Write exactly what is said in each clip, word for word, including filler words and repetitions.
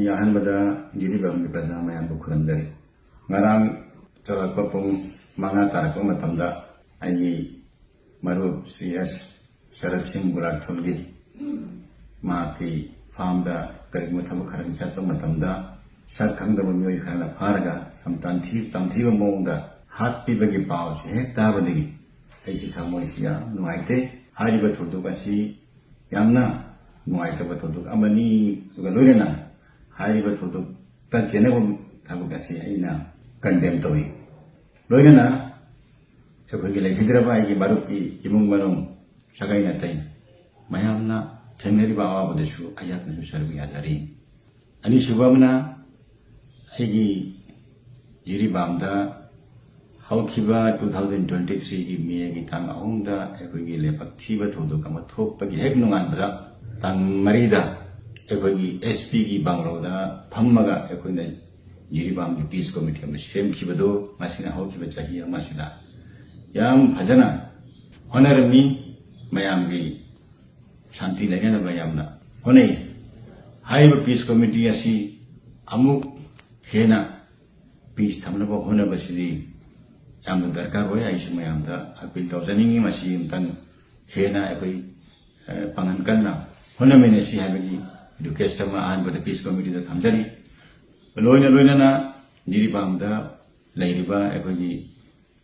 ꯑꯍꯥꯟꯕꯗ ꯖꯤꯔꯤꯕꯥꯝꯒꯤ ꯄ꯭ꯔꯖꯥ ꯃꯌꯥꯝꯕꯨ ꯈꯨꯔꯨꯝꯖꯔꯤ꯫ ꯉꯔꯥꯡ ꯆꯥꯎꯔꯥꯛꯄ ꯄꯨꯡ ꯃꯉꯥ ꯇꯥꯔꯛꯄ ꯃꯇꯝꯗ ꯑꯩꯒꯤ ꯃꯔꯨꯞ ꯁ꯭ꯔꯤ ꯑꯦꯁ ꯁꯔꯠ ꯁꯤꯡ ꯒꯨꯔꯥꯊꯣꯜꯒꯤ ꯃꯍꯥꯛꯀꯤ ꯐꯥꯔꯝꯗ ꯀꯔꯤꯒꯨꯝꯕ ꯊꯕꯛ ꯈꯔꯒꯤ ꯆꯠꯄ ꯃꯇꯝꯗ ꯁꯛ ꯈꯪꯗꯕ ꯃꯤꯑꯣꯏ ꯈꯔꯅ ꯐꯥꯔꯒ ꯌꯥꯝ ꯇꯝꯊꯤ-, ꯇꯝꯊꯤꯕ ꯃꯑꯣꯡꯗ ꯍꯥꯠꯄꯤꯕꯒꯤ ꯄꯥꯎꯁꯤ ꯍꯦꯛ ꯇꯥꯕꯗꯒꯤ ꯑꯩꯒꯤ ꯊꯃꯣꯏꯁꯤ ꯌꯥꯝ ꯅꯨꯡꯉꯥꯏꯇꯦ꯫ ꯍꯥꯏꯔꯤꯕ ꯊꯧꯗꯣꯛ ꯑꯁꯤ ꯌꯥꯝꯅ ꯅꯨꯡꯉꯥꯏꯇꯕ ꯊꯧꯗꯣꯛ ꯑꯃꯅꯤ꯫ ꯑꯗꯨꯒ ꯂꯣꯏꯅꯅ ꯍꯥꯏꯔꯤꯕ ꯊꯧꯗꯣꯛꯇ ꯆꯦꯟꯅꯕ ꯊꯕꯛ ꯑꯁꯤ ꯑꯩꯅ ꯀꯟꯗꯦꯝ ꯇꯧꯏ꯫ ꯂꯣꯏꯅꯅ ꯑꯩꯈꯣꯏꯒꯤ ꯂꯩꯈꯤꯗ꯭ꯔꯕ ꯑꯩꯒꯤ ꯃꯔꯨꯞꯀꯤ ꯏꯃꯨꯡ ꯃꯅꯨꯡ, ꯁꯥꯒꯩ ꯅꯥꯇꯩ ꯃꯌꯥꯝꯅ ꯊꯦꯡꯅꯔꯤꯕ ꯑꯋꯥꯕꯗꯁꯨ ꯑꯩꯍꯥꯛꯅꯁꯨ ꯁꯔꯨꯛ ꯌꯥꯖꯔꯤ꯫ ꯑꯅꯤꯁꯨꯕ ꯑꯃꯅ, ꯑꯩꯒꯤ ꯖꯤꯔꯤꯕꯥꯝꯗ ꯍꯧꯈꯤꯕ two thousand twenty threeꯒꯤ ꯃꯦꯒꯤ ꯇꯥꯡ ꯑꯍꯨꯝꯗ ꯑꯩꯈꯣꯏꯒꯤ ꯂꯥꯏꯕꯛ ꯊꯤꯕ ꯊꯧꯗꯣꯛ ꯑꯃ ꯊꯣꯛꯄꯒꯤ ꯍꯦꯛ ꯅꯣꯡꯉꯥꯟꯕꯗ, ꯇꯥꯡ ꯃꯔꯤꯗ ꯑꯩꯈꯣꯏꯒꯤ ꯑꯦꯁ ꯄꯤꯒꯤ ꯕꯪꯒ꯭ꯂꯣꯗ ꯐꯝꯃꯒ ꯑꯩꯈꯣꯏꯅ ꯖꯤꯔꯤꯕꯥꯝꯒꯤ ꯄꯤꯁ ꯀꯣꯃꯤꯇꯤ ꯑꯃ ꯁꯦꯝꯈꯤꯕꯗꯨ ꯉꯁꯤꯅ ꯍꯧꯈꯤꯕ ꯆꯍꯤ ꯑꯃꯁꯤꯗ ꯌꯥꯝ ꯐꯖꯅ ꯍꯣꯠꯅꯔꯝꯃꯤ꯫ ꯃꯌꯥꯝꯒꯤ ꯁꯥꯟꯇꯤ ꯂꯩꯅꯅꯕ ꯌꯥꯝꯅ ꯍꯣꯠꯅꯩ꯫ ꯍꯥꯏꯔꯤꯕ ꯄꯤꯁ ꯀꯣꯃꯤꯇꯤ ꯑꯁꯤ ꯑꯃꯨꯛ ꯍꯦꯟꯅ ꯄꯤꯁ ꯊꯝꯅꯕ ꯍꯣꯠꯅꯕꯁꯤꯗꯤ ꯌꯥꯝꯅ ꯗꯔꯀꯥꯔ ꯑꯣꯏ꯫ ꯑꯩꯁꯨ ꯃꯌꯥꯝꯗ ꯑꯄꯤꯜ ꯇꯧꯖꯅꯤꯡꯉꯤ, ꯃꯁꯤ ꯑꯃꯨꯛꯇꯪ ꯍꯦꯟꯅ ꯑꯩꯈꯣꯏ, ꯑ, ꯄꯥꯡꯒꯜ ꯀꯟꯅ ꯍꯣꯠꯅꯃꯤꯟꯅꯁꯤ ꯍꯥꯏꯕꯒꯤ ꯔꯤꯀ꯭ꯋꯦꯁ ꯑꯃ ꯑꯍꯥꯟꯕꯗ ꯄꯤꯁ ꯀꯣꯃꯤꯇꯤꯗ ꯊꯝꯖꯔꯤ꯫ ꯂꯣꯏꯅ ꯂꯣꯏꯅꯅ ꯖꯤꯔꯤꯕꯥꯝꯗ ꯂꯩꯔꯤꯕ ꯑꯩꯈꯣꯏꯒꯤ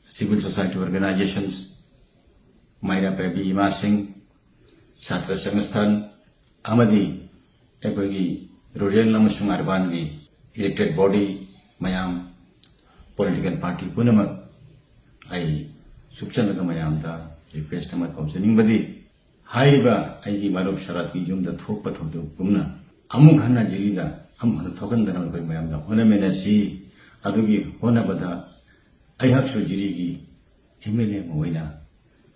civil society organizations, ꯃꯩꯔꯥ ꯄꯥꯏꯕꯤ ꯏꯃꯥꯁꯤꯡ, ꯁꯥꯇ꯭ꯔ ꯁꯪꯁꯊꯥꯟ ꯑꯃꯗꯤ ꯑꯩꯈꯣꯏꯒꯤ ꯔꯨꯔꯦꯜ ꯑꯃꯁꯨꯡ ꯑꯔꯕꯥꯟꯒꯤ elected body ꯃꯌꯥꯝ, political party ꯄꯨꯝꯅꯃꯛ, ꯑꯩ ꯆꯨꯞꯆꯜꯂꯒ ꯃꯌꯥꯝꯗ ꯔꯤꯀ꯭ꯋꯦꯁ ꯑꯃ ꯇꯧꯖꯅꯤꯡꯕꯗꯤ, ꯍꯥꯏꯔꯤꯕ ꯑꯩꯒꯤ ꯃꯔꯨꯞ ꯁꯔꯠꯀꯤ ꯌꯨꯝꯗ ꯊꯣꯛꯄ ꯊꯧꯗꯣꯛꯀꯨꯝꯅ ꯑꯃꯨꯛ ꯍꯟꯅ ꯖꯤꯔꯤꯗ ꯑꯃꯨꯛ ꯍꯟꯅ ꯊꯣꯛꯍꯟꯗꯅꯕ ꯑꯩꯈꯣꯏ ꯃꯌꯥꯝꯅ ꯍꯣꯠꯅꯃꯤꯟꯅꯁꯤ꯫ ꯑꯗꯨꯒꯤ ꯍꯣꯠꯅꯕꯗ ꯑꯩꯍꯥꯛꯁꯨ ꯖꯤꯔꯤꯒꯤ ꯑꯦꯝ ꯑꯦꯜ ꯑꯦ ꯑꯃ ꯑꯣꯏꯅ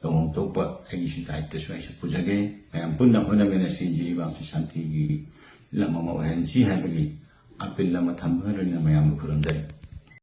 ꯇꯧꯐꯝ ꯊꯣꯛꯄ ꯑꯩꯒꯤꯁꯨ ꯗꯥꯌꯤꯠꯇꯁꯨ ꯑꯩꯁꯨ ꯄꯨꯖꯒꯦ꯫ ꯃꯌꯥꯝ ꯄꯨꯟꯅ ꯍꯣꯠꯅꯃꯤꯟꯅꯁꯤ, ꯖꯤꯔꯤꯕꯥꯝꯁꯤ ꯁꯥꯟꯇꯤꯒꯤ ꯂꯝ ꯑꯃ ꯑꯣꯏꯍꯟꯁꯤ ꯍꯥꯏꯕꯒꯤ ꯑꯄꯤꯜ ꯑꯃ ꯊꯝꯕꯒ ꯂꯣꯏꯅꯅ ꯃꯌꯥꯝꯕꯨ ꯈꯨꯔꯨꯝꯖꯔꯤ꯫